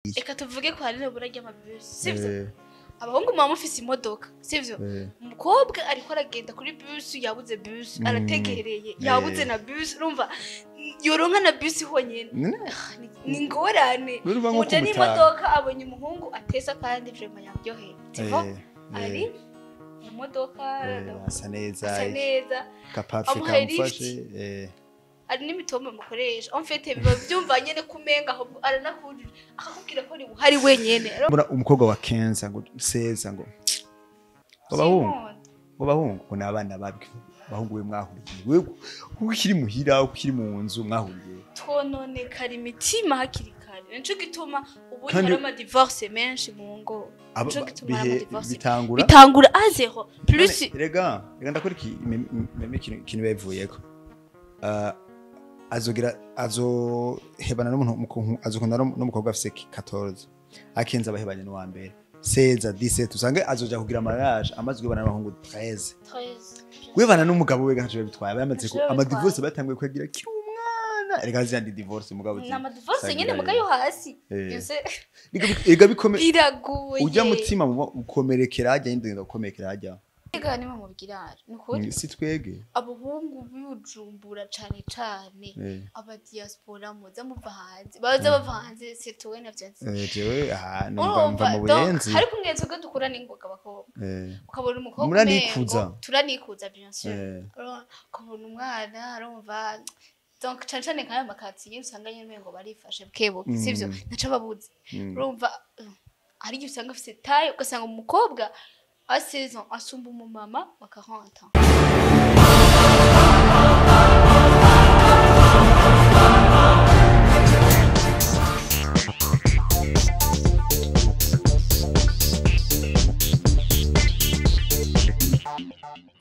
Reka tuvuge ko hari nibura ry'amabisi, sivyo? Abahungu muba mufise imodoka, sivyo? Umukobwa ariko aragenda kuri bus, yabuze bus, arategereye, yabuze na bus, urumva yoronka na bus honyene. Ni ingorane. Urumva nko Muje kumutaha. n'imodoka, abonye umuhungu atesa kandi vraiment yaryoheye, sivyo? Ari mu modoka, asa neza, asa neza, kapafe amuhaye kamufashe. lift. Hari n'imitombo mukoresha, en fait biba byumva nyene kumenga ahubwo aranakujije akakubwira ko ari uhari wenyene. Mbona umukobwa wa Kenza ngo seza ngo bahungu, ngo bahungu ngo n'abana babi, bahungu we mwahuriye, wewe ukiri muhira, ukiri mu nzu mwahuriye. Twononekara imitima hakiri kare, nico gituma ubu Kandi hari ama divorce menshi mu ngo. Nico gituma hari ama divorce. Bitangura Bitangura à zéro plus. None, rega ndakora iki meme ikintu bivuyeko. Azogira azohebana n'umuntu azokunda n'umukobwa afise 14 akenza abahebanye n'uwa mbere seza 17, usange azoja kugira mariage amaze guhebana n'abahungu 13. 13. Guhebana n'umugabo we gace bitwaye bamaze Ntaco biba ama bitwaye. divorce batanguye kuyagira kiri umwana, rega zindi divorce mugabo Ni ama divorce nyene sagira muga yo hasi. Byose Rega bikome biragoye. Ujya mutima muba ukomerekera hajya ndenda gukomerekera hajya. Rega nimwe mubwira ni ukuri. Si twege. Abahungu b'Ibujumbura cane cane, aba diaspora muza muva hanze, baza bava hanze, surtout we navyo nzi. Jewe aha numva mva Urumva mu donc buyenzi. ariko mwe twebwe dukura n'ingoga abakobwa, ukabona umukobwa Muranikuza. umengo turanikuza, bien sûr. Urumva, ukabona umwana arumva, donc cane cane nk'ayo makatiye usanga nyene umengo barifashe bukebuke, sivyo? Ntaco babuze. Urumva hari igihe usanga afise taille, ugasanga umukobwa a 16 ans asumba umumama wa 40 ans.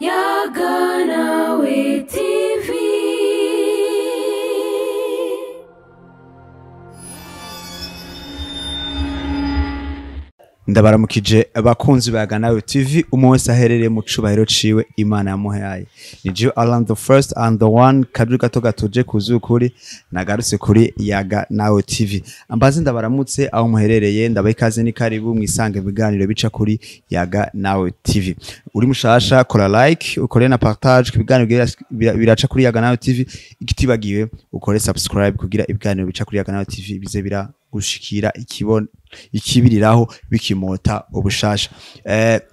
Yaganawe TV. Ndabaramukije abakunzi ba Ganawe TV, umwe wese aherereye mu cubahiro ciwe Imana yamuhaye. Ni Joe Alan the first and the one kaju gato gatuje kuzukuri nagarutse kuri Yaga Nawe TV. Ambaze ndabaramutse aho muherereye, ndabaha ikaze ni karibu mwisange ibiganiro bica kuri Yaga Nawe TV. Uri mushasha kora like, ukore na partage ku biganiro biraca kuri Yaga Nawe TV, ikitibagiwe ukore subscribe kugira ibiganiro bica kuri Yaga Nawe TV bize biragushikira ikibona ikibiriraho bikimota ubushasha.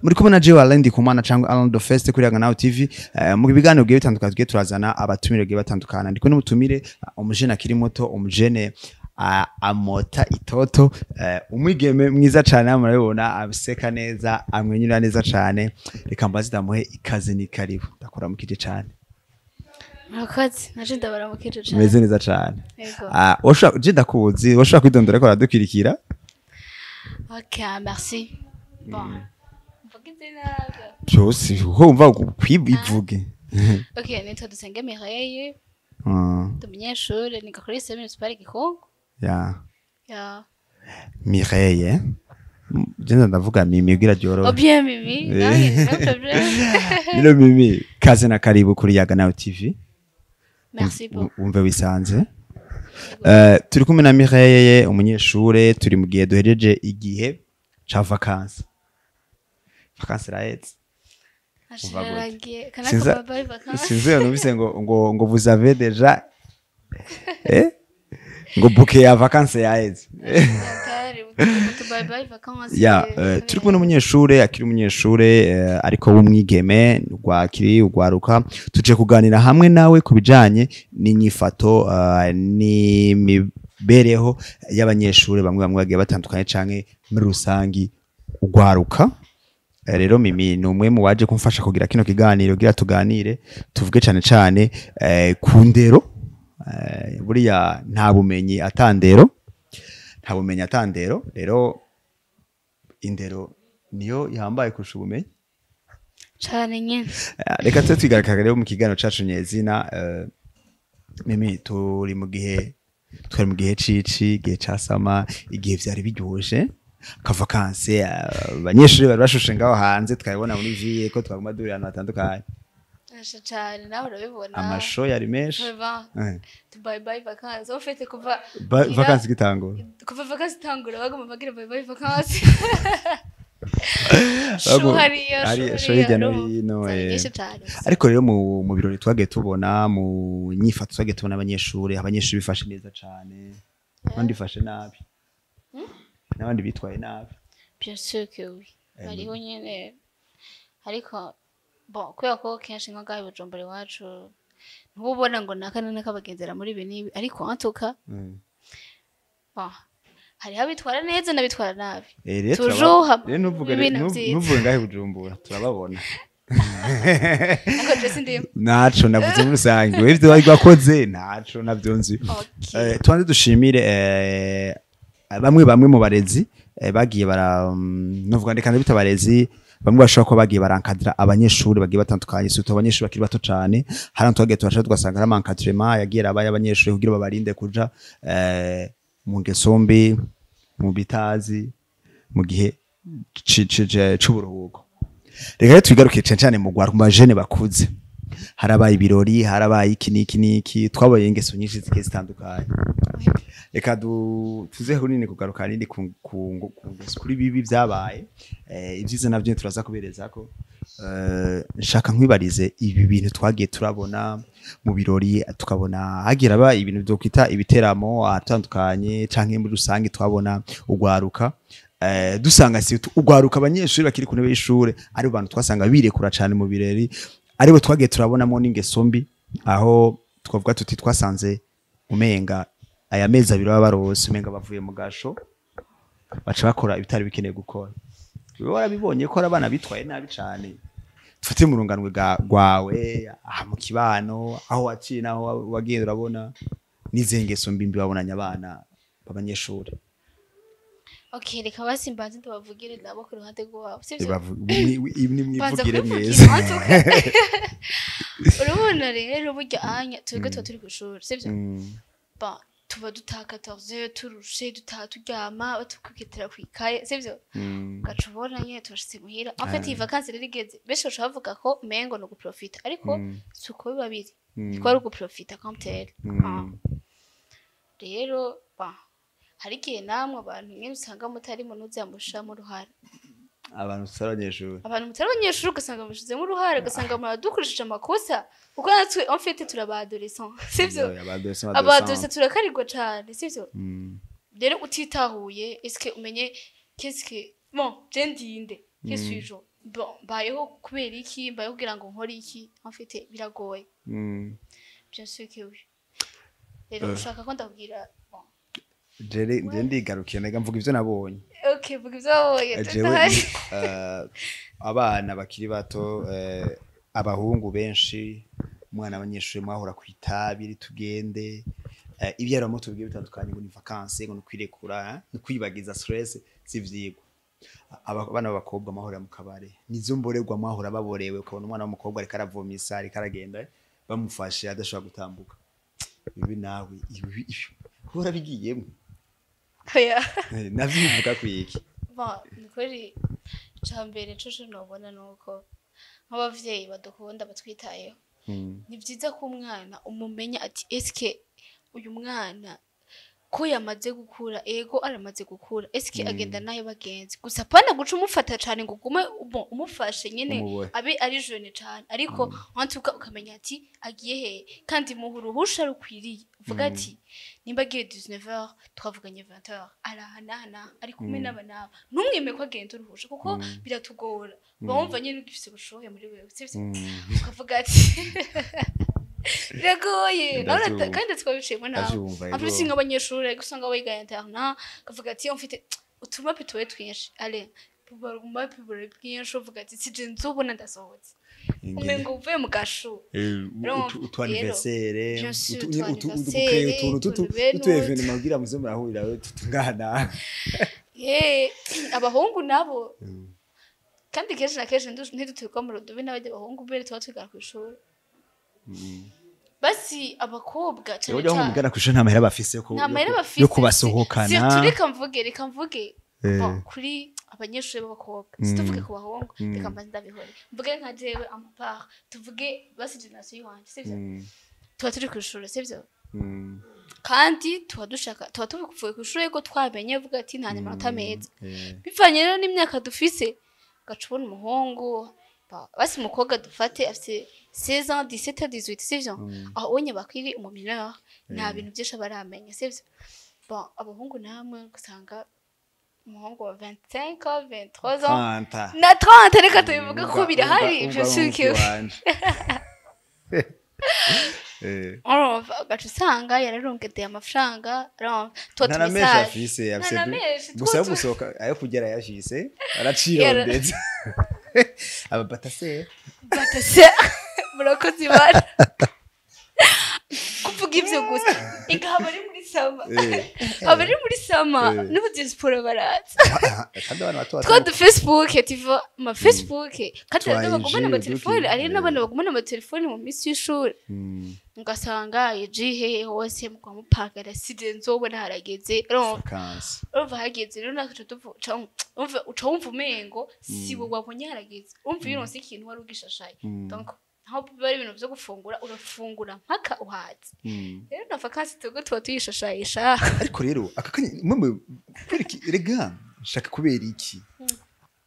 Muri kumwe na Jewe Alain Ndikumana cyangwa Alain the First kuri Yaga Nawe TV. Mu biganiro bigiye bitandukanye tugiye turazana abatumire bigiye batandukana. Ndi kumwe n'umutumire, umujene akiri muto, umujene amota itoto, umwigeme mwiza cyane, murabibona aseka neza, amwenyura neza cyane. Reka mbaze ndamuhe ikaze ni karibu. Ndakuramukije cyane. Murakoze, naje ndabaramukije cane. Umeze neza cyane. Yego. Washobora je ndakuzi, washobora kwidondora ko aradukwirikira. Ok, merci. Bon, mvuge izina? Byose wumva kwivuge. Ok, nitwa Dusenge Mireille, ndi umunyeshure, niga kuri lycée municipal Gikungu. Ya. Ya. Mireille. Jenza ndavuga Mimi ugira ryorohe. Oh bien, Mimi. Non, no problème. Rero Mimi, kaze na karibu kuri Yaga Nawe TV. Merci beaucoup. Wumve wisanze. Turi kumwe na Mireille umunyeshure, turi mu gihe duhereje igihe ca vacances. Vacances iraheze. Umva gute? Ashiragiye kana Sinza- ko bye vacances. Sinzi iyo numvise ngo vous avez déjà ngo bouquet ya vacances yaheze. Atari bye bye vacances. Ya, turi kumwe n'umunyeshure akiri umunyeshure, ariko w'umwigeme rwakiri ugwaruka, tuje kuganira hamwe nawe ku bijanye n'inyifato, n'imibereho y'abanyeshure bamwe bamwe bagiye batandukanye canke muri rusangi ugwaruka. Rero Mimi ni umwe mu baje kumfasha kugira kino kiganiro kugira tuganire tuvuge cane cane ku ndero. Buriya nta bumenyi atandero, nta bumenyi atandero, rero indero niyo ihambaye kurusha ubumenyi. Cane nyene. Reka tube twigarukira rero mu kiganiro cacu nyezina. Mimi, turi mu gihe, twari mu gihe cici, igihe ca sama, igihe vyari biryoshe kavakanse, abanyeshuri bari bashushe ngaho hanze, twabibona muri vie ko twaguma duhurira ahantu hatandukanye. Asha cyane, nawe urabibona. Amasho yari menshi. Vraiment. Tu bye bye vacances. En fait, kuva Vacances gitangura. Kuva vacances itangura, baguma bagira bye bye vacances. Show hariya, show hirya no hino. Nyinshi cyane. Ariko rero mu birori twagiye tubona, mu nyifato twagiye tubona, abanyeshuri bifashe neza cane, abandi bifashe nabi, n'abandi bitwaye nabi. Bien sûr que oui. Bariho nyene, ariko bon, kubera ko kenshi nko ngaha i Bujumbura iwacu ntububona ngo naka na naka bagenzera muri ibi n'ibi, ariko en tout cas, bon, hariho abitwara neza n'abitwara nabi. Rero Toujours rero ntuvuge bibi na vyiza. Ntuvuge ngahe Bujumbura, turababona. Ariko je sindimo. Naco navuze muri rusange, wewe ivyo bari bakoze ntaco navyo nzi. Tubanze dushimire bamwe bamwe mu barezi bagiye bara novuga ndeka ndabita abarezi bamwe bashobora kuba bagiye barankadira abanyeshuri bagiye batandukanye, surtout abanyeshuri bakiri bato cane. Hari ahantu twagiye turaca tugasanga hari ama encadrement yagiye arabaye abanyeshuri kugira babarinde kuja mu ngeso mbi, mu bitazi, mu gihe c'uburuhuko. Reka rero twigaruke cane cane mu rwaruka, mu bajene bakuze. Harabaye ibirori, harabaye iki n'iki n'iki, twabonye ingeso nyinshi zigiye zitandukanye. Reka tuze kunini kugaruka nini ku ngeso, kuri bibi vyabaye. Ibyiza navyo turaza kuberezako. Nshaka nkwibarize ibi bintu twagiye turabona mu birori, tukabona hagira aba ibintu byo kwita ibiteramo atandukanye canke muri rusange, twabona ugwaruka, dusanga si ugwaruka, abanyeshuri bakiri ku ntebe y'ishure ari bantu twasanga birekura cane mu birori, aribo twagiye turabonamo n'ingeso mbi, aho twavuga tuti twasanze umenga aya mezi 2 baba barose, umenga bavuye mu gasho, baca bakora ibitari bikeneye gukora. Wewe warabibonye ko ari abana bitwaye nabi cane? Dufate mu runganwe rwawe, aha mu kibano aho waciye naho wagiye urabona n'izihe ngeso mbi mbi wabonanye abana b'abanyeshuri? Okay, reka basi mbanze ndabavugire nabo ku ruhande rwabo, sivyo? Nimwivugire. Banza Mwese. kubivugira. Urabona rero, burya anya twebwe tuba turi kw'ishuri, sivyo? Ba tuba dutaha 14, turushe, dutaha turyama, batukukitira kw'ikaye, sivyo? Ugaca ubona nyene turashitse muhira. En fait, iyi vacances rero igeze, benshi baca bavuga ko umengo ni uguprofita, ariko si uko biba biri, niko ari uguprofita comme tel. Rero ba hari igihe namwe abantu nyene usanga mutari mu ntuzamushiramo uruhara. Abantu tutari abanyeshuri. Abantu mutari abanyeshuri, ugasanga mushizemo uruhara, ugasanga muradukoresheje amakosa, kuko natwe en fait turaba adolescent, sivyo? Aba adolescent. Aba adolescent turakarirwa cane, sivyo? Rero utitahuye, est-ce umenye qu'est-ce que bon, je ndinde, que suis-je, bon, mbayeho kubera iki, mbayeho kugira ngo nkore iki, en fait biragoye. Bien sûr que oui. Rero ushaka ko ndabwira, bon. Je ndigarukiye, ndega mvuga ivyo nabonye. Okay, vuga ivyo wabonye. Jewe Tutahari. Abana bakiri bato, abahungu benshi, umwana abanyeshuri mwahora kwitabi tugende, ibyaramoto bigiye bitandukanye, ngo ni vacances, ngo ni kwirekura, ni kwibagiza stress z'ivyigwa. Abana b'abakobwa mwahora mu kabare, nizo mborerwa mwahora baborewe, ukabona umwana w'umukobwa ariko aravomisa, ariko aragenda, bamufashe adashobora gutambuka. Ibi nawe ibi uhora bigiyemo? Oya. Navyo bivuga kwiki? Bon, ni kuri icambere coco nobona nuko nk'abavyeyi badukunda, batwitayeho, ni vyiza ko umwana umumenya ati: eske uyu mwana ko yamaze gukura, ego aramaze gukura, eske agenda nayo bagenzi? Gusa pana guca umufata cane ngo ugume bon, umufashe nyene Umubohe. abe ari jeune cane, ariko en tout cas ukamenya ati agiye hehe, kandi muha uruhusha rukwiriye. Uvuga ati nimba agiye 19h, twavuganye 20h, araha n'aha n'aha, ari kumwe n'aba n'aba, ntumwime ko agenda uruhusha, kuko biratugora. Uba wumva nyene ugifise ubushuhe muri wewe, sivyo? Ukavuga ati biragoye nawe. Ndavyumva. Kandi twabiciyemo nawe. Ndavyumva, En plus ego. nk'abanyeshuri, ariko usanga wiga internat, ukavuga ati mfite utumapi tuwe twinshi, ale umapi bwinshi, uvuga ati sije nzubona ndasohotse, umengo uvuye mu gashu. Urumva, Utu anniversaire. Bien sûr, utu utu anniversaire, utuntu utuntu bene utu utu. événement kugira muze murahurira we tutungana. Ye, abahungu nabo kandi kenshi na kenshi ntiduturuka mu rudubi n'abajya abahungu mbere tuba twigana kw'ishuri, basi abakobwa cane Ujya cane. mugana kw'ishuri nta mahera bafise Nta mahera bafise. yo kubasohokana. Surtout reka mvuge Bon, kuri abanyeshuri b'abakobwa, situvuge ku bahungu, reka mbanze ndabihore, mvuge nka jewe à ma part, tuvuge basi génération y'iwanje, sivyo? Tuba turi ku ishuri, sivyo? Kandi tuba dushaka, tuba tuvuye ku ishuri ko twamenye, vuga ati nta amanota meza. Bivanye rero n'imyaka dufise, ugaca ubona umuhungu, basi umukobwa dufate afise 16 ans, 17, 18, sivyo? Aho onye bakwiri umu mineur, nta bintu byinshi aba aramenya, sivyo? Bon, abahungu namwe ugasanga umuhungu wa 25 ans, 23 ans 30. Na 30, reka tubivuge ko birahari ivyo, si urumva, ugaca usanga yararongedeye amafaranga, urumva tuba nta na menshi tumesaje afise, afise nta na menshi. Gusa yo gusohoka, ayo kugera yashise aracirondeza ababatase. Batase, murakoze Imana kuvuga ivyo gusa. Ega haba ari muri summer, haba ari muri summer, n'ubu diaspora baraza. Kandi abana bato Twa du Facebook tiva ama Facebook, kandi Twa hari bagumana IG, amatelefone, uduki. hari n'abana bagumana amatelefone mu minsi y'ishuri, ugasanga iji hehe hose mukaba mupagara sije nzobona harageze, urumva? Vacances. Urumva hageze rero, natwe uca wumva umengo si wowe wabonye harageze. Urumva iyo uronse ikintu wari ugishashaye, donc aho biba ari ibintu vyo gufungura, urafungura mpaka uhaze. Rero na vacances twebwe tuba tuyishashayisha. Ariko rero aka kanya mwe kubera iki, rega nshaka kubera iki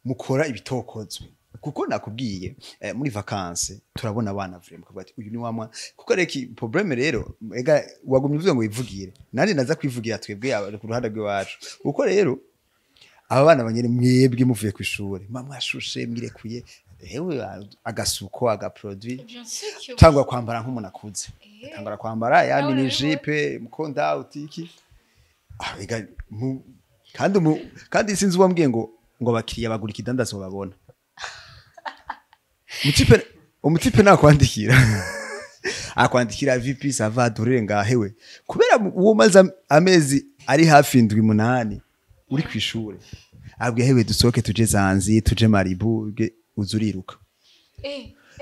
mukora ibitokozwe? Kuko nakubwiye, muri vacances turabona abana vraiment ukavuga ati uyu ni wa mwana. Kuko reka problème rero, ega wagumye uvuga ngo wivugire, nanjye naza kwivugira twebwe ku ruhande rw'iwacu. Kuko rero aba bana banyene mwebwe muvuye ku ishuri mwashushe, mwirekuye, hewe agasuko, agaproduit, tangwa kwambara nk'umuntu akuze, tangura kwambara ya Nawe mini urabibona. jupe mukonda utiki. Ah, ega kandi sinzi uwambwiye ngo abakiriya bagura ikidandazo babona. Umutipe nakwandikira, akwandikira "VP, ça va?" Durire ngahewe kubera uwo maze amezi ari hafi 7, 8 uri kw'ishure, abwiye hewe dusohoke tuje Zanzi, tuje Maribu, uzuriruka.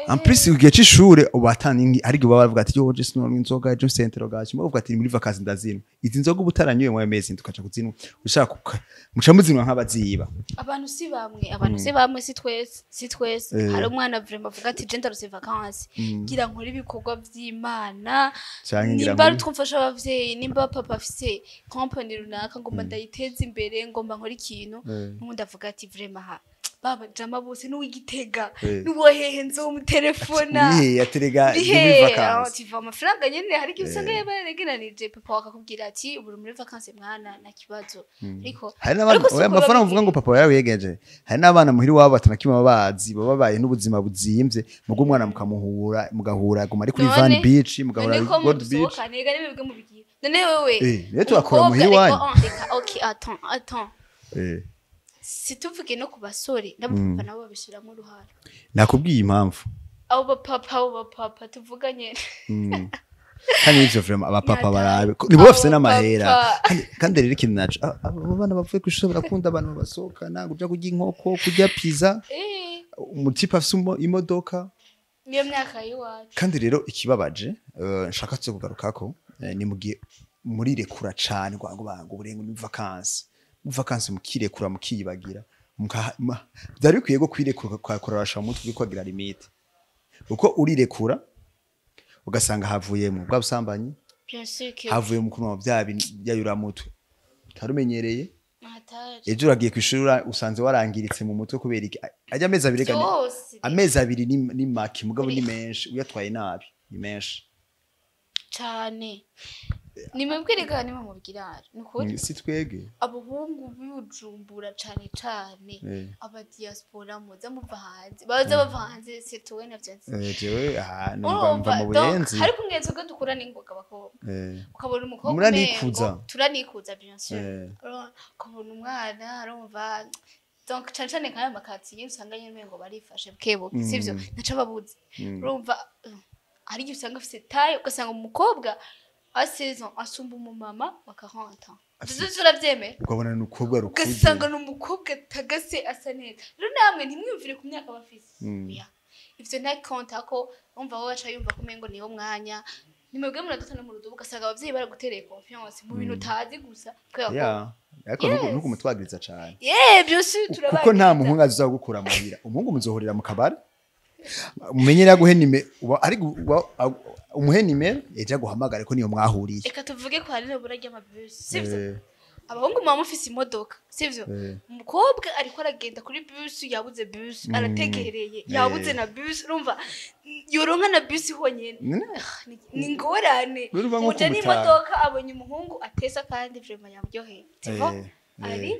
En plus igihe c'ishure uba atani hari igihe baba bavuga ati yo je sinonywa inzoga, je mfise interrogation, bavuga ati muri vacances ndazinwa izi nzoga, uba utaranyoye mu mezi tukaca kuzinwa ushaka muca muzinwa nk'abaziba. Abantu si bamwe, abantu si bamwe, si twese, si twese. Hari umwana vraiment avuga ati je ndarose vacances, ngira nkore ibikorwa vy'Imana, Canke ngira nimba ari utwo mfasha abavyeyi, nimba papa afise company runaka ngomba ndayiteze imbere, ngomba nkore ikintu. N'ubundi avuga ati vraiment ha baba jama bose n'uw'Igitega, n'uwo hehe nzomutelefona. Urihe aterega Uri ndi muri hehe? vacances. Tiva amafaranga nyene, hari igihe usanga yabaregeranije, papa akakubwira ati ubu uri muri vacances mwana, nta kibazo. Ariko Hari n'abana, ariko si oya, uko amafaranga biba uvuga ngo papa yarawiyegeje, hari n'abana muhira iwabo batanakimwe baba bazi, baba babaye n'ubuzima buzimvye, mugo umwana mukamuhura, mugahura aguma ari kuri Van Beach, mugahura None ko Gold Beach. mudusohokana, ega nimwebwe mubigira. None wewe Rero tubakura umukobwa, muhira iwanyu. Reka, ok, attends, attends, situvuge no ku basore, n'abapapa nabo babishiramo uruhara. Nakubwiye impamvu. Abo bapapa tuvuganye. Kandi ivyo vraiment abapapa Nyata. barabe nibo bafise Abo n'amahera. papa. Kandi rero ikintu naco, abo bana bavuye kw'ishure barakunda abantu babasohokana, kuja kurya inkoko, kurya pizza, umutipe afise imodoka. Niyo myaka y'iwacu. Kandi rero ikibabaje, nshaka tuze kugarukako, ni mu gihe murirekura cane ngo banga uburengo ni vacances, mu vacances mukirekura, mukiyibagira, vyari bikwiye ko kwirekura ukakorasha mu mutwe kwagira limite, uko urirekura ugasanga havuyemo bwa busambanyi, Bien sûr que havuye mu kunwa bya byayuramutwe utarumenyereye. Hatari. Ejo uragiye kw'ishuri, usanze warangiritse mu mutwe kubera iki? Ajya amezi 2 Byose. Amezi 2 ni make, mugabo ni menshi uyatwaye nabi, ni menshi. Cane, nimwebwe reka nimwe mubwira, ni ukuri. Si twebwe. Abahungu b'Ibujumbura cane cane, aba diaspora muza muva hanze, baza bava hanze, c'est navyo nzi. Jewe aha numva mva Urumva, mu donc Buyenzi. ariko ngenzi ubwo dukura n'ingoga abakobwa, ukabona umukobwa Muranikuza. umengo turanikuza, bien sûr. Urumva, ukabona umwana, arumva, donc cane cane nk'ayo makatiye usanga nyene umengo barifashe bukebuke, sivyo? Ntaco babuze. Urumva, hari igihe usanga afise taille, ugasanga umukobwa a 16 ans asumba umumama wa 40 ans. Ivyo uravyemera? Ukabona ni umukobwa rukuze. Ugasanga ni umukobwa atagase, asa neza. Rero namwe ntimwiyumvire ku myaka bafise. Oya. Ivyo nta konta ko umva wowe aca yumva ko umengo niwo mwanya. Ni mwebwe muradutana mu rudubu, ugasanga abavyeyi baragutereye confiance mu bintu utazi gusa kubera ko Yeah, ariko Yes. ntukumutwagiriza cane. Yeah, bien sûr, turabagiriza. Kuko nta muhungu azagukura muhira. Umuhungu muzohurira mu kabari, umenyera guhe nimero, ariko umuhe nimero ejo aguhamagare ko niyo mwahuriye. Reka tuvuge ko hari nibura ry'amabisi, sivyo? Eh. Abahungu muba mufise imodoka, sivyo? Eh. Umukobwa ariko aragenda kuri bus, yabuze bus, arategereye, yabuze na bus, urumva yoronka na bus honyene. Ni ingorane. Urumva nko Muja kumutaha. n'imodoka, abonye umuhungu atesa kandi vraiment yamuryoheye, tu vois? Eh. Ari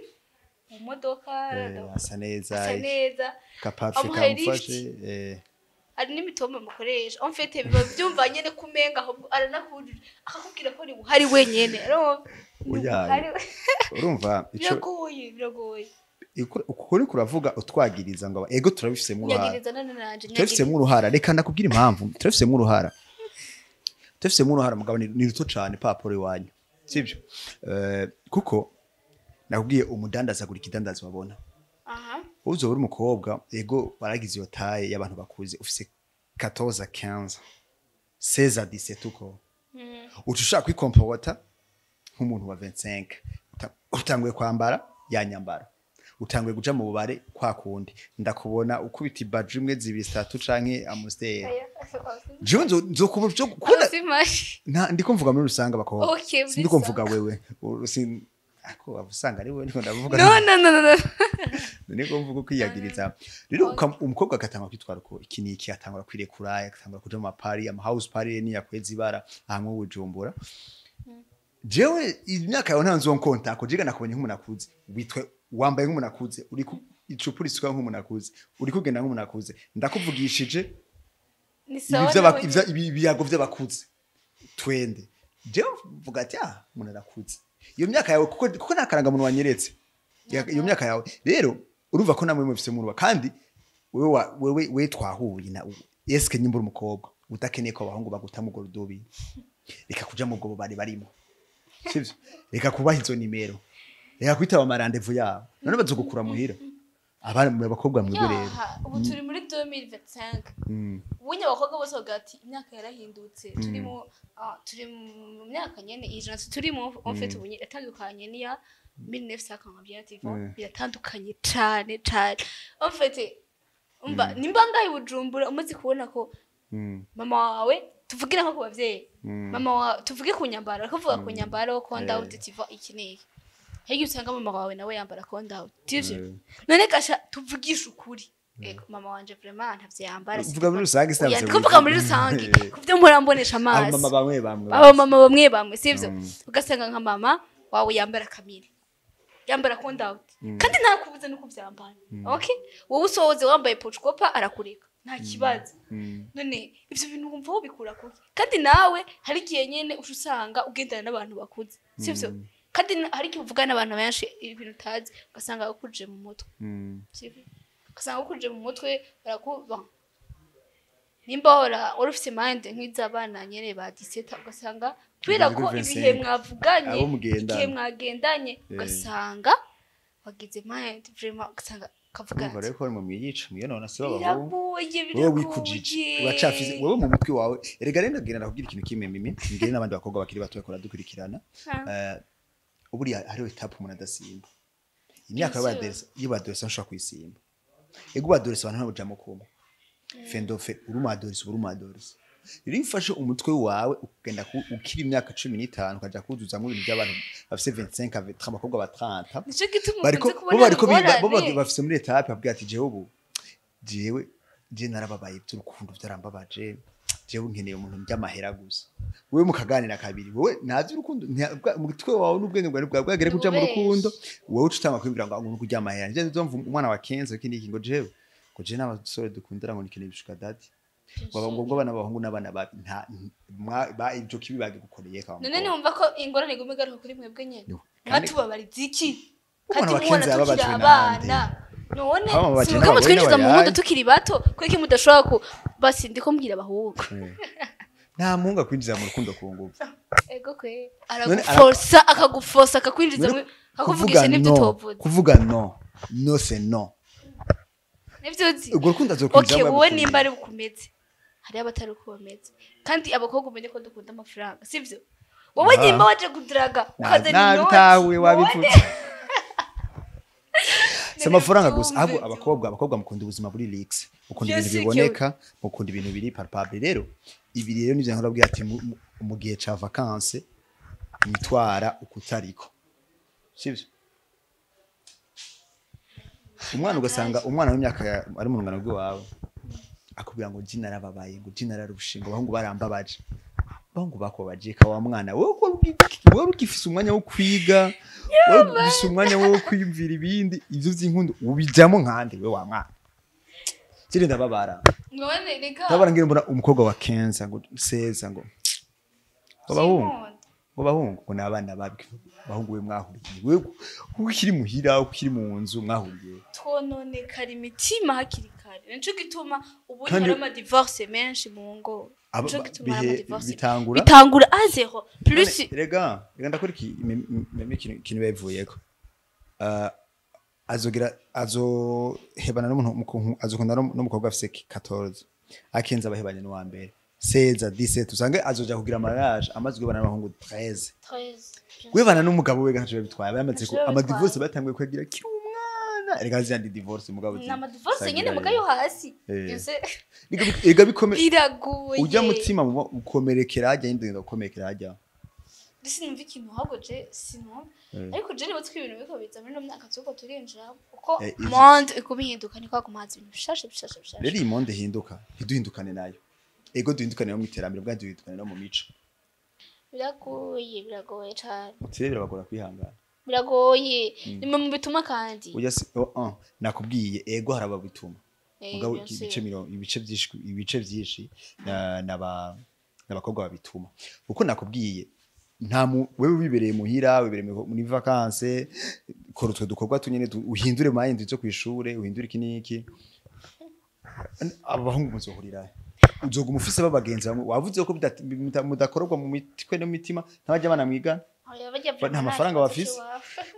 mu modoka, Asa neza. Asa neza. Kapafe Amuhaye kamufashe. lift. Hari n'imitoma mukoresha, en fait biba byumva nyene kumenga ahubwo aranakujuje, akakubwira ko ni buhari wenyene, urumva? Ni Oya. buhari. Urumva ico Biragoye, biragoye. Ukuri kuravuga utwagiriza ngo ego, turabifisemo uruhara. Nyagiriza none nanje. Turabifisemo uruhara, reka ndakubwira impamvu turabifisemo uruhara. Turabifisemo uruhara, mugabo ni ruto cane papuro iwanyu, sibyo? Kuko nakubwiye, umudandaza agura ikidandaza wabona. Uzoba uri umukobwa, ego, waragize iyo taille y'abantu bakuze, ufise 14, 15, 16, 17, uko uca ushaka kwikompota nk'umuntu wa 25. Utanguye kwambara ya nyambaro, utanguye kuja mu bubare kwa kundi, ndakubona ukubita ibaji imwe, zibiri, zitatu canke Amstel. Jewe nzokubona kubona. Nta ndiko mvuga muri rusange abakobwa. Okay, muri Sindiko mvuga wewe. Ako usanga ari wewe ndiko ndavuga. No, no, no, no. Niko mvuga kwiyagiriza rero, umukobwa agatangura kwitwara uko iki niki, atangura kwirekura, agatangura kuja mu mapari, ama house party, ni yakwezi ibara hamwe Bujumbura. Jewe imyaka yawe nta nzonkonta ko jiga nakubonye nk'umuntu akuze, witwe wambaye nk'umuntu akuze, uri ku icupa urisuka nk'umuntu akuze, uri kugenda nk'umuntu akuze, ndakuvugishije Ni ibi sawa nawe. Ibiyago vy'abakuze twende. Jewe mvuga ati: "Ah, umuntu arakuze iyo myaka yawe," kuko nta karangamuntu wanyeretse. Iyo myaka yawe rero, urumva ko namwe mufise muruba kandi wewe wewe we twahuye na eske nyimba uri umukobwa udakeneye ko abahungu baguta mu rudubi, reka kuja mu bwo bari barimo, sivyo? Reka kubaha izo nimero, reka kwitaba ama rendez-vous yabo, none bazogukura muhira abana mu bakobwa mwebwe rero. Yaha, ubu turi muri 2025. Ubunye abakobwa bose bavuga ati imyaka yarahindutse, turi mu myaka nyene ijana turimo, en fait ubunye iratandukanye n'iya 1951, tu vois? Biratandukanye cane cane. En fait umva, nimba ngahe i Bujumbura umaze kubona ko mama wawe, tuvugira nko ku bavyeyi, mama wawe, tuvuge ku nyambaro, ariko vuga ku nyambaro konda out, tu vois, iki n'iki, hirya usanga mama wawe nawe yambara konda out, sivyo? None gasha tuvugishe ukuri, ego, mama wanje vraiment ntavyo yambara. Uvuga muri rusange. Oya, Sinavyo. ndiko mvuga muri rusange, kuvyo mpora mbonesha amaso. Abamama bamwe bamwe. Aba mama bamwe bamwe, sivyo? Ugasanga nka mama wawe yambara kamire, yambara konda out, kandi ntakubuze no kuvyambara. Okay, wowe usohoze wambaye pochkopa, arakureka, nta kibazo. None ivyo bintu wumva wobikura kuki? Kandi nawe hari igihe nyene uca usanga ugendana n'abantu bakuze, sivyo? Kandi hari igihe uvugana n'abantu benshi ibintu utazi, ugasanga bakuje mu mutwe, sivyo? Ugasanga bakuje mu mutwe, barakuba nimba wahora wari ufise mind nk'iz'abana nyene ba 17, ugasanga kubera ko Kuri ibihe 25. mwavuganye, Abo mugendana. igihe mwagendanye, ugasanga wagize mind vraiment, ugasanga ukavuga Urumva ati rero ko mu mwiyica mwiyonona si b'abahungu. Biragoye. Wowe wikujije, Biragoye. uracafise wowe mu mutwe wawe. Erega rero ndagira ndakubwira ikintu kimwe, Mimi, ngire n'abandi bakobwa bakiri bato bakora dukurikirana. Buriya hariho étape umuntu adasimba, imyaka Bien sûr. y'abadolescent. Iyo badolescent nshobora kuyisimba, ego, badolescent abantu ntabujamo kumwe fendofe, uri umu adolescent, uri umu adolescent. Rero iyo ufashe umutwe wawe ukagenda ukiri imyaka 15, ukaja kuzuzamwo ibintu by'abantu bafise 25, 30, abakobwa ba 30, Nico gituma bariko ukunze bo kubona bariko biga bo ingorane. bafise muri étape babwira ati: "Jewe ubu jewe je narababaye by'urukundo, byarambabaje, jewe nkeneye umuntu by'amahera gusa." Wewe mukaganira kabiri, wowe ntazi urukundo, umutwe wawe n'ubwenge bwawe bwawe bwagere kuja mu Ububeshe. rukundo, wowe uca utanga kwibwira ngo ngo kurya amahera. Nje nzumva umwana wa 15 iki n'iki, ngo jewe ngo jewe n'abasore dukundana ngo nikeneye ibishuka daddy, ngo abana b'abahungu n'abana babi nta ba ibyo kibi bagigukoreye ka. None niwumva ko ingorane iguma igaruka kuri mwebwe nyene. No. Kandi- Mwatubabariza iki? Umwana Kandi wa mubona Kenzo tukiri yababajwe abana, nande? None Aba mama si bakina mwebwe abagore mutwinjiza mu n'abayaye. nkundo tukiri bato, kuko mudashobora ku basi ndiko mbwira abahungu. Nta muhungu akwinjiza mu rukundo ku nguvu. Ego kwe, None araguforsa, akaguforsa, akakwinjiza None akakuvugisha n'ibyo no, utovuze. Kuvuga no, no c'est no. Nibyo uzi. Urwo rukundo azokwinjizamo Okay, wowe yagukunze. nimba ari bukumeze. Hari abatari uko bameze. Kandi abakobwa umenye ko dukunda amafaranga, sivyo? Wowe nyimba waje kudraga ukazana inoti. Nabitahuye wabivutse. Si amafaranga gusa, ahubwo abakobwa mukunda ubuzima buri luxe, mukunda ibintu biboneka, mukunda ibintu biri palpable. Rero ibi rero nivyo nkora bwira ati mu gihe ca vacances mwitwara ukutariko, sivyo? Umwana ugasanga umwana w'imyaka ari mu rungano rw'iwawe akubwira ngo jina narababaye, ngo jina nararushe, ngo abahungu barambabaje. Abahungu bakubabaje ka wa mwana wowe ugifise umwanya wo kwiga, wowe ugifise umwanya wo kwiyumvira ibindi, ivyo vy'inkundo ubijamo nkande we wa mwana. Kiri ndababara. None reka ndabara ngira mbona umukobwa wa Kenza ngo Seza ngo abahungu ngo nabana babi, abahungu we mwahuriye wewe ukiri muhira ukiri mu nzu mwahuriye. Twononekara imitima hakiri kare, nico gituma ubu hari ama divorce menshi mu ngo. Nico gituma hari ama divorce bitangura a zero plus. Rega ndakora iki meme kintu bevuyeko azogira azohebana n'umuntu azokunda n'umukobwa afise 14 akenza abahebanye n'uwa mbere Seza 17 usange azoja kugira mariage amaze guhebana n'abahungu 13 guhebana n'umugabo we gacu bitwaye bamaze ko ama divorce batanguye kugira kiri umwana. Rega zandi divorce mugabo na ama divorce nyene mugayo hasi byose rega bikome biragoye. Ujya mutima ukomerekera hajya indinda ukomerekera hajya. Sinumva ikintu hagoje sinumva ariko je niba twibintu biko biza muri no myaka tuko turinjira uko monde ikubihinduka niko kumaza ibintu bishashe bishashe bishashe. Rero iyi monde ihinduka ntiduhindukane nayo, ego duhindukane no mu iterambere bwa duhindukane no mu mico. Biragoye biragoye cyane. Utire birabagora kwihangana. Biragoye ni mu bituma kandi ujya nakubwiye ego harababituma mugabo ibice byinshi n'abakobwa babituma uko nakubwiye. Nta wewe wibereye muhira wibereye muri vacances kora utwo dukorwa tunyene uhindure mind zo kwishure uhindure iki niki abahungu muzohurira uzoguma ufise babagenzi bamwe wavuze ko mudakorwa mu mitwe no mitima ntabajya bana mwigana nta mafaranga bafise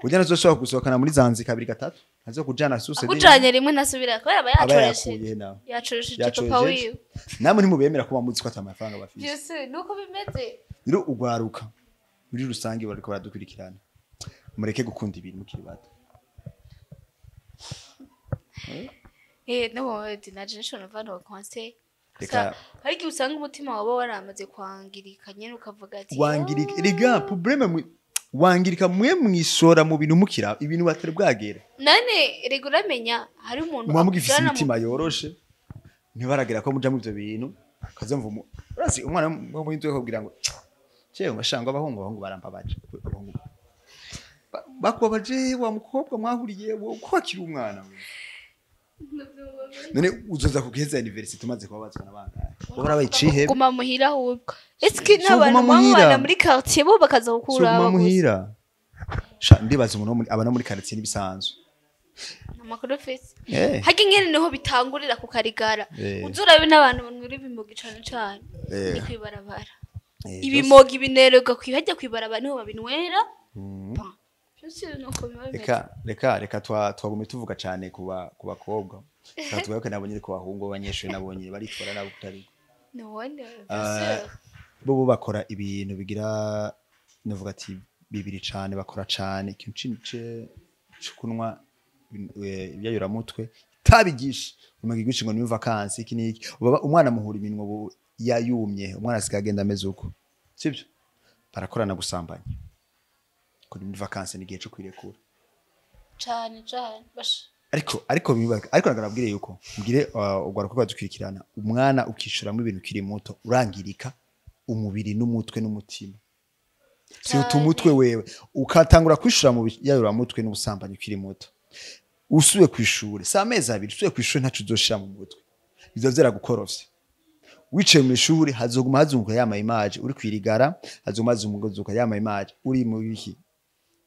ujya nazoshobora gusohokana muri Zanzi kabiri gatatu azo kujana suse akujanye rimwe nasubira kubera aba yacoresheje yacoresheje papa wiwe namwe ntimubemera ko bamuzi ko ata mafaranga bafise. Byose nuko bimeze. Rero ugwaruka muri rusange bariko baradukurikirana mureke gukunda ibintu mukiri bato. No na generation of conseil hari igihe usanga umutima wawe waramaze kwangirika nyene ukavuga ati wangirika rega probleme wangirika mwe mwishora mu bintu mukira ibintu batari bwagera. None rega uramenya hari umuntu mwamugifise imitima yoroshe ntibaragera ko muja mu ivyo bintu kazamva urazi umwana wo mu inzu kugira ngo cyewe ngashanga abahungu barambabaje abahungu bakubabaje wa mukobwa mwahuriye wo kwakira umwana we. None uzoza kugeza university umaze kubabazwa nabangahe ubora bayicihe guma muhira ahubwo eske n'abantu bamwana muri quartier bo bakaza gukura guma muhira sha ndibaza umuntu abana muri quartier nibisanzwe amakuru fese hagi ngene niho bitangurira ku karigara uzurabe n'abantu banwira ibimogi cane cane ni kwibarabara ibimogi binererwa kwihajya kwibarabara niho babinwera. Reka twagume tuvuga cyane ku bakobwa tugaruke nabonye ku bahungu abanyeshuri nabonye baritwara nabo kutari none bo bakora ibintu bigira navuga ati bibiri cyane bakora cyane ikintu cyo kunwa ibyayuramutwe tabigisha umaga igice ngo ni vacances iki niki umwana muhura iminwa yayumye umwana asigaye agenda ameze uko sibyo barakorana gusambanya kuri muri vacances ni gihe cyo kwirekura cyane cyane ariko nagarabwire yuko mbwire ugwaruka kwadukurikirana umwana ukishuramo ibintu kiri muto urangirika umubiri n'umutwe n'umutima si utumutwe wewe ukatangura kwishura mu yayura mutwe n'ubusambanyi ukiri muto usuye kwishure sa mezi abiri usuye kwishure ntacu uzoshira mu mutwe bizozera gukorofya wicaye mu ishuri hazoguma hazunguka ya image uri kwirigara hazoguma hazunguka ya image uri mu biki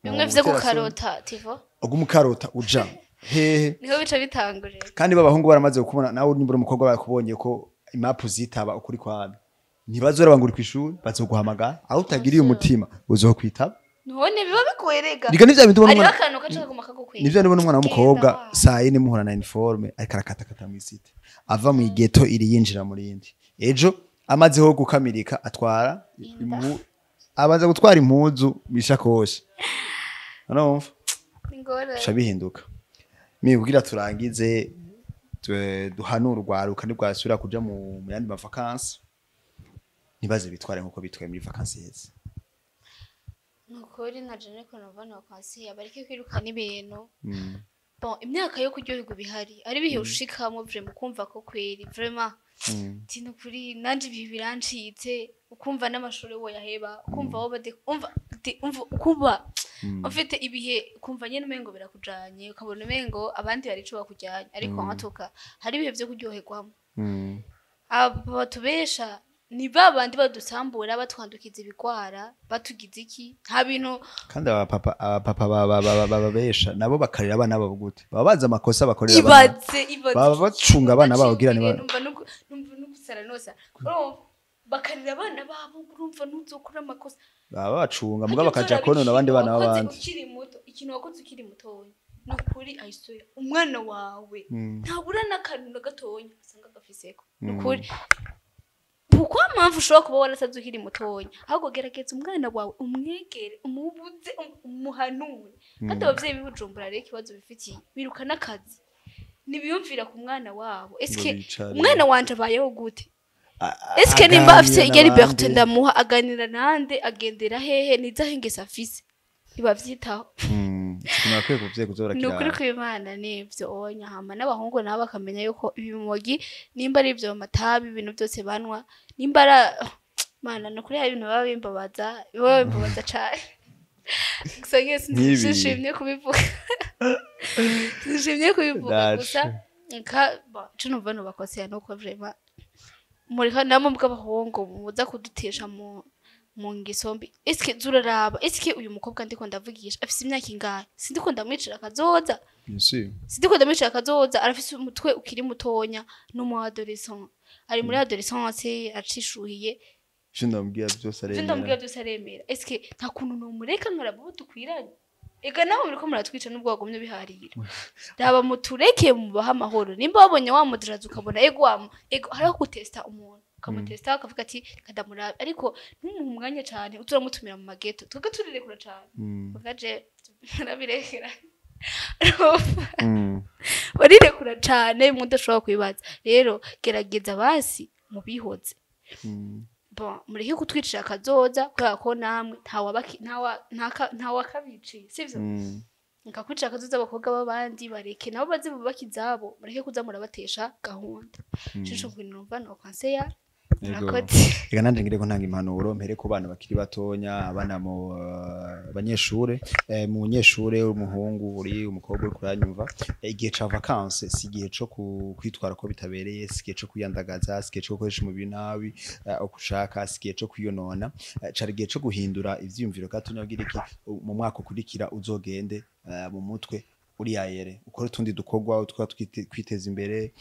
bimwe vyo gukarota tivo ogumukarota uja hehe niho bica bitangurira kandi babahungu baramaze kukubona nawe nimbura umukobwa bakubonye ko imapu zitaba ukuri kwawe ntibazora banguri kwishuri bazoguhamagara aho utagiriye umutima uzokwitaba none biba bikwerega rika nivyo bintu ubona umwana akantu gaca kaguma kagukwega nivyo nibona umwana w'umukobwa saa 4 muhura na uniforme ariko arakatakata mu isite ava mu igeto iri yinjira muri yindi Ejo amazeho gukamirika atwara abanza gutwara impuzu mishakoshi, urumva? Ingorane. Bica bihinduka. Mibwira turangize, duhanure urwaruka ntibwasubira kuja mu yandi mavakansi, ntibaze bitware nkuko bitwaye muri vakansi iheze. Nukuri nka jene ko numva nokwasiya bareke kwirukana ibintu. Bon, imyaka yo kuryoherwa ibihari, ari ibihe ushikamo vraiment ukumva ko kweri vraiment ti nukuri nanje ibihe birancitse, ukumva n'amashuri woyaheba, ukumva woba umva umva ukuba ufite ibihe, ukumva nyene umengo birakujanye, ukabona umengo abandi bari ico bakujyanye, ariko nkatuka hari ibihe vyo kuryoherwamo. Aba batubesha ni ba bandi badusambura, batwandukiza ibigwara, batugize iki, nta bintu. Kandi abapapa bababesha nabo bakarira abana babo gute? Baba bazi amakosa bakorera abana. Ibaze, ibaze. Baba bacunga abana babo kugira Numva numva n'ugusara nosa. Urumva bakarira abana babo, urumva ntuzokora amakosa. Baba bacunga mugabo bakaja konona abandi bana Wakoze b'abandi. ukiri muto, ikintu wakoze ukiri mutoya, ni ukuri ayisoya umwana wawe ntabura n'akantu na gatonya asanga gafiseko. Ni ukuri, kuko mpamvu ushobora kuba warasaze ukiri mutonya, ahubwo gerageza umwana wawe umwegere, umubuze, umuhanure. Kandi abavyeyi b'i Bujumbura rero ikibazo bifitiye, biruka n'akazi, ntibiyumvira ku mwana wabo: eske Ngo bicare. umwana wanje abayeho gute? Eske nimba afise Aganira irya liberté n'abandi. ndamuha, aganira nande, agendera hehe, nizahe ingeso afise? Ntibavyitaho. Ikintu bakwiye kuvyeyi kuza Ni ukuri barakiraba. kw'Imana nivyo onya. Hama n'abahungu nabo bakamenya yuko ibimogi, nimba ari ivyo matabi, ibintu byose banwa, nimba ari mana, ni ukuri hari ibintu baba bimbabaza cane. Gusa nyine Nk'ibi. sinshimye kubivuga. Ndaje. Gusa nka bon, ico numva nobakosera nuko vraiment mureka namwe bw'abahungu muza kudutesha mu ngeso mbi. Eske zuraraba, eske uyu mukobwa ndiko ndavugisha afise imyaka ingahe? Sindiko ndamwicira akazoza? Bien sûr. Sindiko ndamwicira akazoza? Arafise umutwe ukiri mutonya, n'umu adolescent, ari muri adolescence, acishuhiye. Ivyo ndamubwira byose Ivyo ndamubwira aremera. byose aremera. Eske nta kuntu nomureka nkaraba uwo dukwiranye? Ega nawe muriko muratwica n'ubwo wagumye biharira. Raba mutureke, mubahe amahoro. Nimba wabonye wamudiraza, ukabona ego wamu ego, hariho gutesta umuntu, ukamutesta ukavuga ati kadamurabe, ariko ntumuhe umwanya cane uturamutumira mu mageto. Twebwe turirekura cane. Bagaje narabirekera. Barirekura cane mudashobora kwibaza. Rero gerageza basi mubihoze. Bon, mureke kutwicira akazoza, kubera ko namwe ntawakabiciye, sivyo? Nkakwicira akazoza abakobwa b'abandi, bareke nabo baze bubake izabo, mureke kuza murabatesha gahunda. Shisho kubintu numva no conseiller. Yego. Murakoze. Reka nanje ngire ko ntanga impanuro, mpere ku bana bakiri batonya, abana mu banyeshure, mu munyeshure umuhungu uri umukobwa uri kuranyumva, igihe ca vacances si igihe co kwitwara ko bitabereye, si igihe co kwiyandagaza, si igihe co gukoresha umubiri nabi uko ushaka, si igihe co kwiyonona. Cari igihe co guhindura ivyiyumviro gatonya kugira iki mu mwaka ukurikira uzogende mu mutwe uriyayere, ukore utundi dukorwa utwa kwiteza imbere,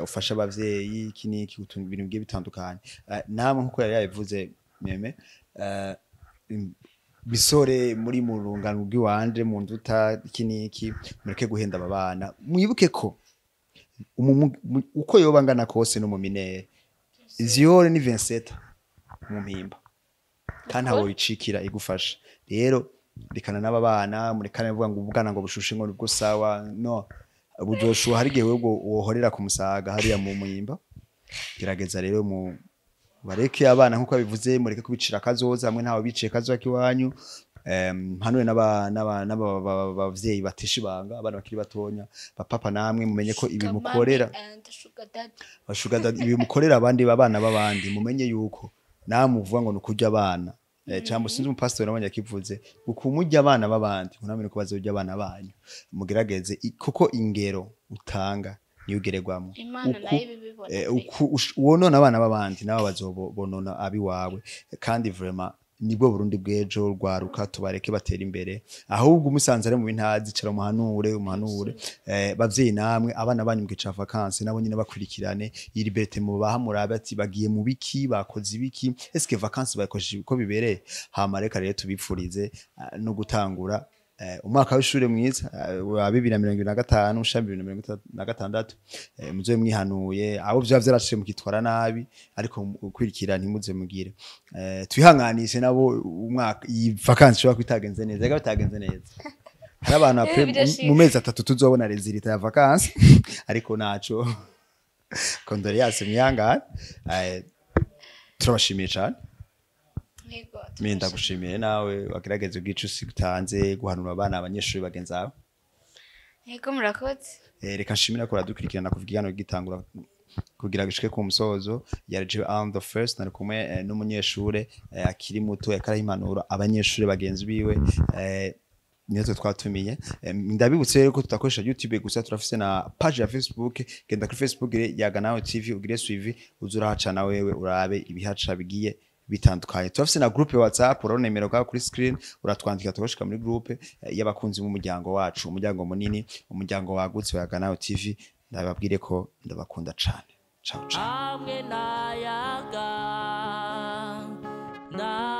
ufashe abavyeyi iki n'iki, utuntu ibintu bigiye bitandukanye. Namwe nkuko yari yabivuze meme, bisore muri mu rungano rw'iwanje mu nduta iki n'iki, mureke guhenda aba bana. Mwibuke ko uko yoba angana kose no mu minere viol ni 27 mu mpimba, kandi ntawe wicikira igufasha. Rero rekana n'aba bana, murekane bavuga ngo ubwana ngo bushushe ngo nibwo sawa. No buzoshuha, hari igihe wewe wohorera ku musaga hariya mu muhimba. Gerageza rero mu bareke abana nkuko bivuze, mureke kubicira akazoza hamwe ntawe biciye kazoza kiwanyu. Hanure n'abavyeyi batesha ibanga abana bakiri batonya, bapapa namwe mumenye ko ibi Sugar mukorera mommy and sugar daddy. Bashuga ibi mukorera abandi abana b'abandi, mumenye yuko namwe uvuga ngo nukurya abana, cyangwa sinzi umupasitori nabonye akivuze ukumurya abana b'abandi, ngo namwe niko bazorya abana banyu. Mugerageze kuko ingero utanga niyo ugererwamo. Imana nayo ibibibona pe. Uku wonona abana b'abandi, nabo bazobonona abiwawe. Kandi vraiment nibwo Burundi bw'ejo, rwaruka tubareke batera imbere. Ahubwo umusanze ari mu bintazi, icara umuhanure, umuhanure. Bavyeyi namwe, abana banyu mugica vacances nabo nyine bakurikirane iyi liberté mubaha, murabe ati bagiye mu biki, bakoze ibiki, eske vacances bakoze uko bibereye. Hama reka rero tubipfurize no gutangura. Umwaka w'ishure mwiza wa 2025 usha 2026. Muzobe mwihanuye abo vyoba vyaraciye mukitwara nabi, ariko ukwirikira ntimuze mugire. Twihanganishe nabo umwaka iyi vacances ishobora kwitagenze neza, ega bitagenze neza hari abantu après Birashika. mu mezi 3 tuzobona résultat ya vacances, ariko naco condoléances, mwihangane. Turabashimiye cane. Yego. Mimi ndagushimiye nawe wagerageza ubwica utanze guhanura abana, abanyeshuri bagenzi bawe. Yego, murakoze. Reka nshimira ko uradukurikirana kuva ikiganiro gitangura kugira gishike ku musozo. Yari jewe I'm the first, nari kumwe n'umunyeshure akiri muto yakaraha impanuro abanyeshure bagenzi biwe. Niyo twe twatumiye. Ndabibutse rero ko tutakoresha YouTube gusa, turafise na page ya Facebook. Genda kuri Facebook Yaga Nawe TV, ugire suivi, uze urahaca na wewe urabe ibihaca bigiye bitandukanye. Turafise na groupe WhatsApp, urabona nimero ngaho kuri screen, uratwandika tugashika muri groupe y'abakunzi b'umuryango wacu, umuryango munini, umuryango wagutse wa Yaga Nawe TV. Ndababwire ko ndabakunda cane. Ciao ciao. Hamwe nayaga na.